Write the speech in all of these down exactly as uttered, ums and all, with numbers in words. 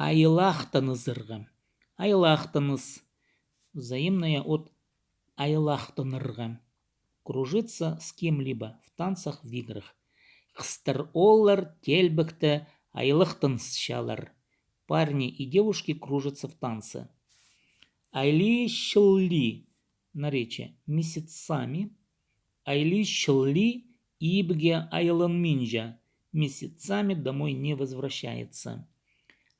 Айлахтанызарға. Айлахтаныс. Взаимное от айлахтанарға. Кружиться с кем-либо в танцах, в играх. Хыстар-ооллар теелбекте айлахтанысчалар. Парни и девушки кружатся в танце. Айлии чыллии, наречие, месяцами. Айлии чыллии ибге айланминча, месяцами домой не возвращается.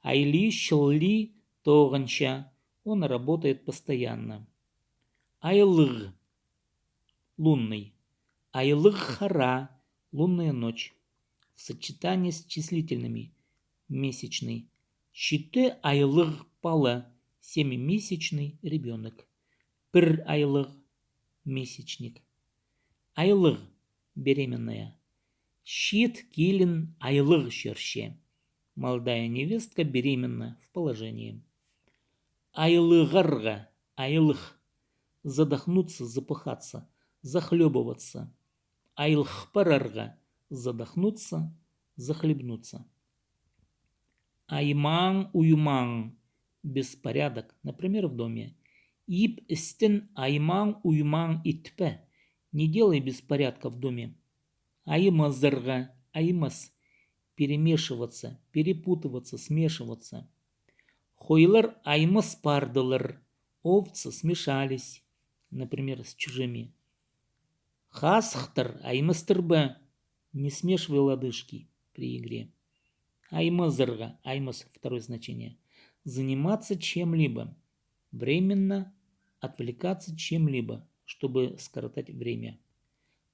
Айлии чыллии тоғынча, он работает постоянно. Айлығ, лунный. Айлығ хара, лунная ночь. В сочетании с числительными. Месячный. Читі айлығ пала, семимесячный ребёнок. Пір айлығ, месячник. Айлығ, беременная. Чиит килін айлығ чӧрче. Молодая невестка беременна в положении. Айлығарға, айлығ. Задохнуться, запыхаться, захлёбываться. Айлых парарға, задохнуться, захлебнуться. Аймаң, уймаң, беспорядок, например, в доме. Ип-істін аймаң, уймаң итпе, не делай беспорядка в доме. Аймазарға, аймас, перемешиваться, перепутываться, смешиваться. Хойлар аймас пардылар, овцы смешались, например, с чужими. Хазыхтар аймастырба, не смешивай лодыжки при игре. Аймазарға, аймас, второе значение. Заниматься чем-либо. Временно отвлекаться чем-либо, чтобы скоротать время.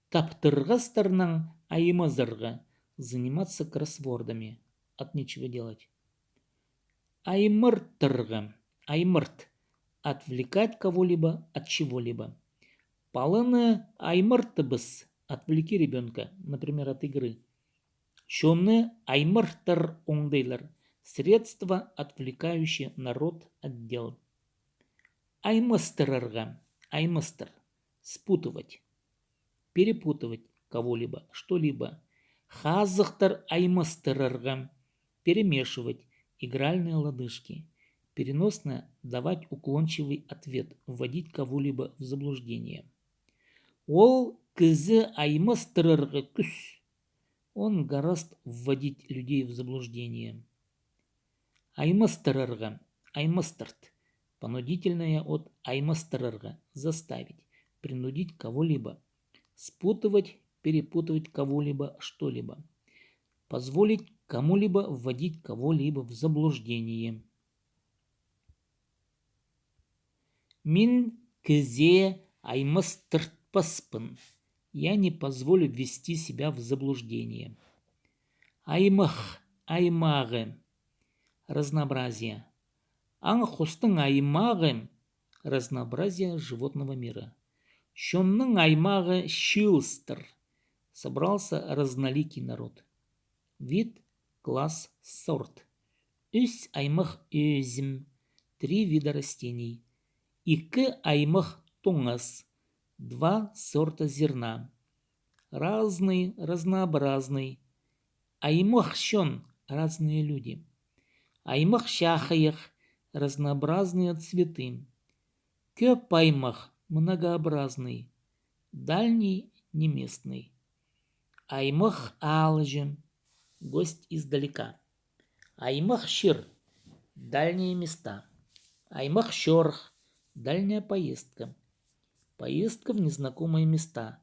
Таптырғастарнаң аймазарға, заниматься кроссвордами, от нечего делать. Аймыртырға, аймырт, отвлекать кого-либо от чего-либо. Паланы аймыртыбыс, отвлеки ребёнка, например, от игры. Чонны аймыртар оңдайлар, средство, отвлекающее народ от дел. Аймастырарға, аймастыр, спутывать, перепутывать кого-либо, что-либо. Хазыхтар аймастырарға, перемешивать, игральные лодыжки. Переносно, давать уклончивый ответ, вводить кого-либо в заблуждение. Ол кізі аймастырарға кӱс. Он гораст вводить людей в заблуждение. Аймастырарға, аймастырт. Понудительное от аймастырарға, заставить, принудить кого-либо. Спутывать, перепутывать кого-либо, что-либо. Позволить кому-либо вводить кого-либо в заблуждение. Мин кізее аймастыртпаспын. Я не позволю ввести себя в заблуждение. Аймах, аймағы. Разнообразие. Аң-хостың аймағы. Разнообразие животного мира. Чонның аймағы чыылыстар. Собрался разноликий народ. Вид, класс, сорт. Ӱс аймах ӧзім. Три вида растений. Ікі аймах тоңас. Два сорта зерна. Разный, разнообразный. Аймах чон, разные люди. Аймах чахайах, разнообразные цветы. Кӧп аймах, многообразный. Дальний, не местный. Аймах аалҷы, гость издалека. Аймах чир, дальние места. Аймах чорых, дальняя поездка. Поездка в незнакомые места.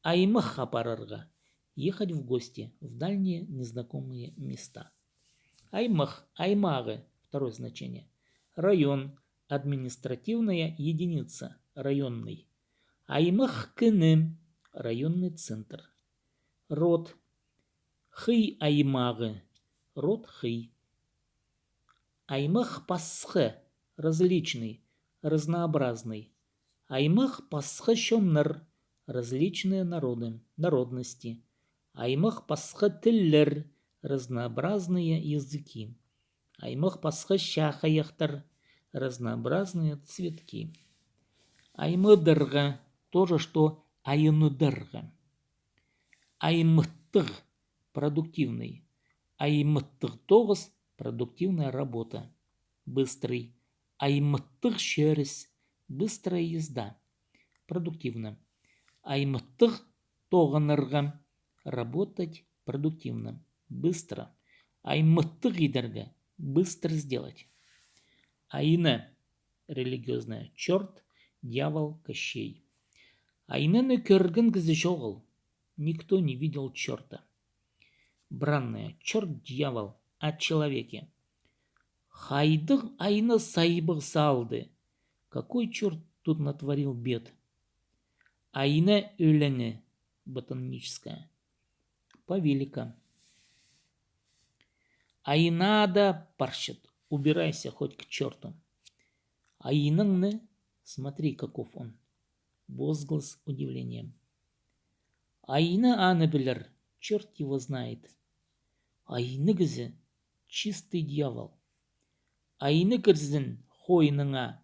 Аймах апарарға, ехать в гости в дальние незнакомые места. Аймах, аймағы, второе значение. Район, административная единица, районный. Аймах кіні, районный центр. Род. Хый аймағы, род хый. Аймах пасха, различный, разнообразный. Аймах пасха чоннар, различные народы, народности. Аймах пасха тіллер, разнообразные языки. Аймах пасха чахайахтар, разнообразные цветки. Аймыдарға, то же, что айныдарға. Аймыттығ, продуктивный. Аймыттығ тоғыс, Продуктивная работа. Быстрый. Аймыттығ чӧріс. Быстрая езда. Продуктивно. Аймыттығ тоғынарға. Работать продуктивно. Быстро. Аймыттығ идерге. Быстро сделать. Айна. Религиозная. Чорт, дьявол, кощей. Айнаны кӧрген кізі чоғыл. Никто не видел чёрта. Бранная. Чорт, дьявол, о человеке. Хайдағ айна сайбығ салды. Какой чёрт тут натворил бед? Айна ӧлеңі. Ботаническая. Повелика. Айна ада парчат. Убирайся хоть к чёрту. Айнаңны. Смотри, каков он. Возглас удивления. Айна аны пілер. Чёрт его знает. Айна кізі. Чистый дьявол. Айна кірзін хойныңа.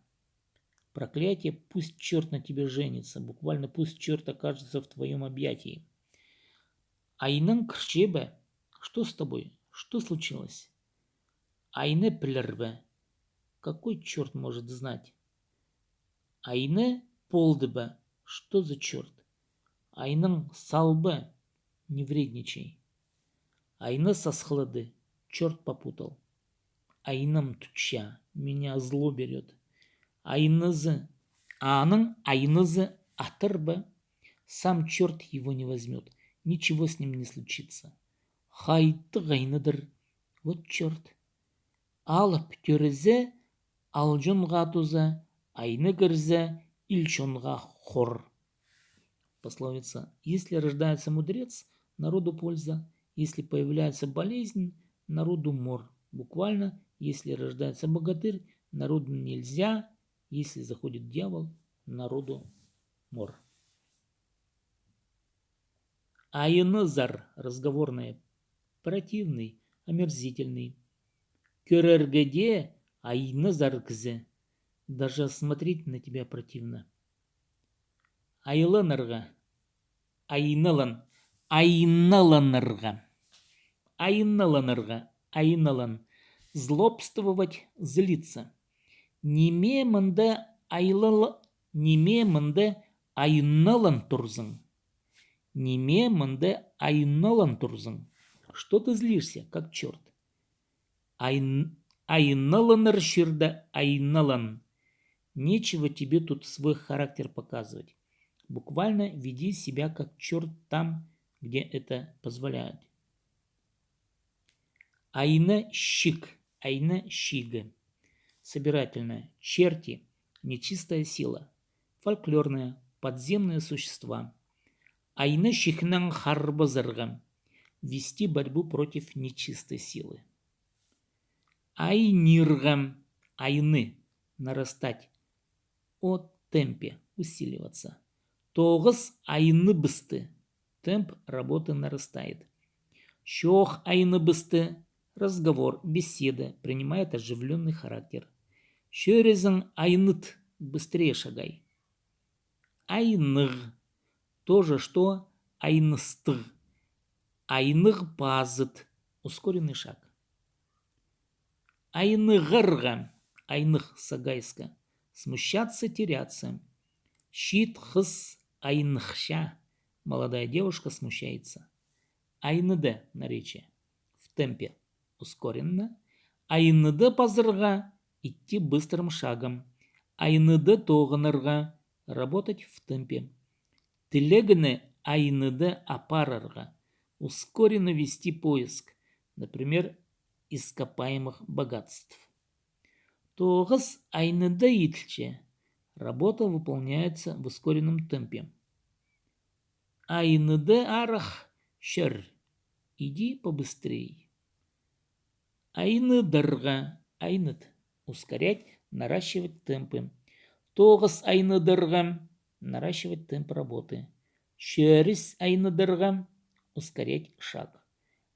Проклятие, пусть чёрт на тебе женится. Буквально, пусть чёрт окажется в твоём объятии. Айнаң кірче бе? Что с тобой? Что случилось? Айна пілер бе? Какой чёрт может знать? Айна полды ба? Что за чёрт? Айнаң сал ба? Не вредничай. Айна сасхылады. Чёрт попутал. Айнам тутча. Меня зло берёт. Айназы. Аның айназы атыр ба? Сам чёрт его не возьмёт. Ничего с ним не случится. Хайдағ айнадыр. Вот чёрт. Алып тӧрезе, алҷонға туза, айна кірзе, ил-чонға хор. Пословица. Если рождается мудрец, народу польза, если появляется болезнь, народу мор. Буквально, если рождается богатырь, народу нельзя, если заходит дьявол, народу мор. Айназар, разговорное. Противный, омерзительный. Кӧрерге дее айназар кізі. Даже смотреть на тебя противно. Айланарға. Айналан. Айналанарға. Айналанарға. Айналан. Злобствовать, злиться. Ниме мында айлал-, ниме мында айналан турзың? Ниме мында айналан турзың? Что ты злишься, как чёрт? Айн-, айналанар чирде айналан. Нечего тебе тут свой характер показывать. Буквально веди себя как чёрт там, где это позволяют. Айна чик, айна чигі. Собирательное. Черти, нечистая сила. Фольклорное. Подземные существа. Айна чикнең харбазарға. Вести борьбу против нечистой силы. Айнирға, айны, нарастать. О темпе, усиливаться. Тоғыс айныбысты. Темп работы нарастает. Чоох айныбысты. Разговор, беседа принимает оживлённый характер. Чӧрезің айныт, быстрее шагай. Айнығ. То же, что айныстығ. Айнығ пазыт. Ускоренный шаг. Айнығарға, айнығ, сагайска. Смущаться, теряться. Чиит хыс айнығча. Молодая девушка смущается. Айныда, наречие. В темпе. Ускоренно. Айныда пазарға, идти быстрым шагом. Айныда тоғынарға, работать в темпе. Тілегні айныда апарарға, ускоренно вести поиск, например, ископаемых богатств. Тоғыс айныда иділче, работа выполняется в ускоренном темпе. Айныда арах чӧр, иди побыстрей. Айныдарға, айныт, ускорять, наращивать темпы. Тоғыс айныдарға, наращивать темп работы. Чӧріс айныдарға, ускорять шаг.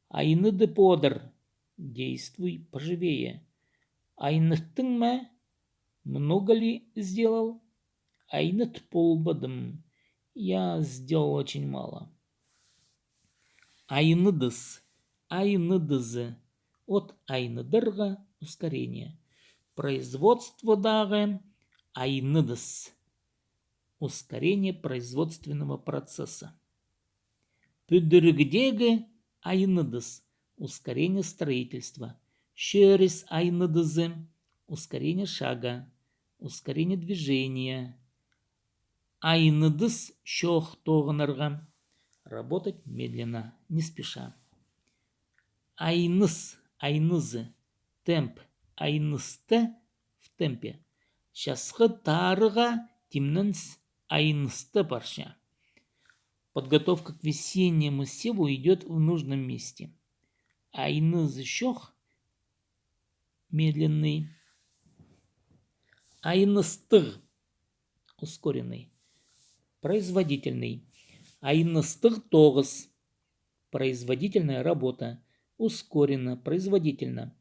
Айныды подыр, действуй поживее. Айныттың ма, много ли сделал? Айныт полбадым, я сделал очень мало. Айныдыс, айныдызы, От айныдарға — ускорение. Производстводағы айныдыс — ускорение производственного процесса. Пӱдірігдегі айныдыс — ускорение строительства. Чӧріс айныдызы — ускорение шага, ускорение движения. Айныдыс чоох тоғынарға — работать медленно, не спеша. Айныс, айнызы, темп, айнысты, в темпе. Часхы тарыға тимненс айнысты парча. Подготовка к весеннему севу идёт в нужном месте. Айнызы чоох — медленный. Айныстығ — ускоренный. Производительный. Айныстығ тоғыс — производительная работа. Ускоренно, производительно.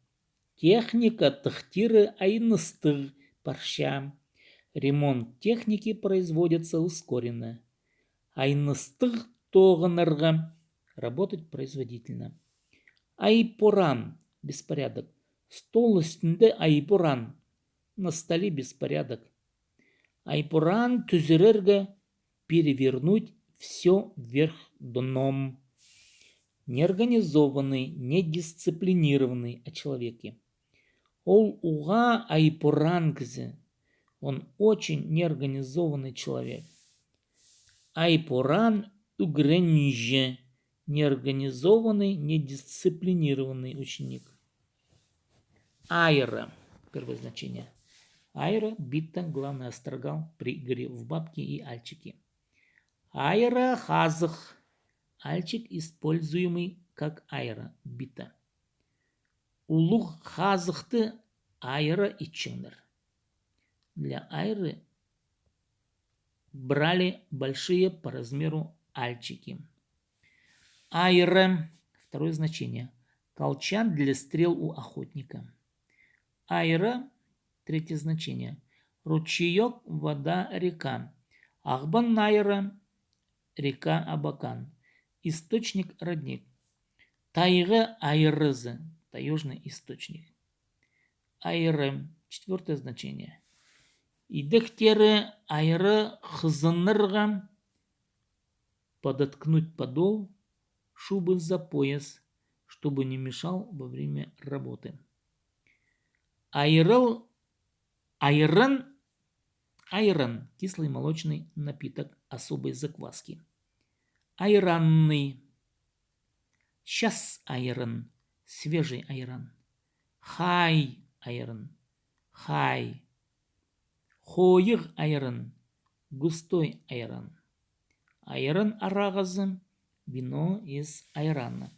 Техника тыхтиры айныстығ парча. Ремонт техники производится ускоренно. Айныстығ тоғынарға — работать производительно. Айпораан — беспорядок. Стол ӱстӱнде айпораан — на столе беспорядок. Айпораан тӱзірерге — перевернуть всё вверх дном. Неорганизованный, недисциплинированный о человеке. Ол уғаа айпораан кізі. Он очень неорганизованный человек. Айпораан ӱгренҷі — неорганизованный, недисциплинированный ученик. Айыра. Первое значение. Айыра — бита, главный астрагал при игре в бабки и альчики. Айыра — хазых. Альчик используемый как айыра, бита. Улуғ хазыхты айыра итчеңнер. Для айыры брали большие по размеру альчики. Айыра. Второе значение. Колчан для стрел у охотника. Айыра. Третье значение. Ручеёк — вода, река. Ағбан айыра — река Абакан. Источник — родник. Тайға айырызы — таёжный источник. Айыра. Четвёртое значение. Идектері айыра хызынарға — подоткнуть подол шубы за пояс, чтобы не мешал во время работы. Айырыл, айыран, айыран — кислый молочный напиток особой закваски. Айранный. Час айыран — свежий айран. Хай айыран — хай. Хойығ айыран — густой айран. Айыран арағызы — вино из айрана.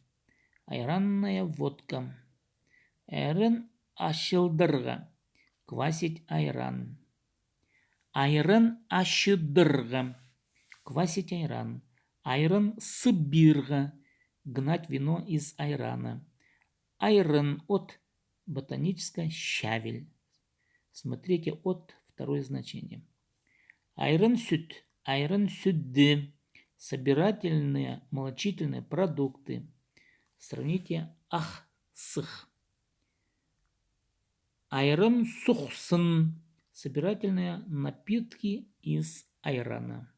Айранная водка. Айыран ачылдырға — квасить айран. Айыран ачыдырға — квасить айран. Айыран сыбирға — гнать вино из айрана. Айыран от — ботаническая щавель. Смотрите от, второе значение. Айыран сӱт, айыран сӱді — собирательные молочительные продукты. Сравните ах, сых. Айыран сух сын — собирательные напитки из айрана.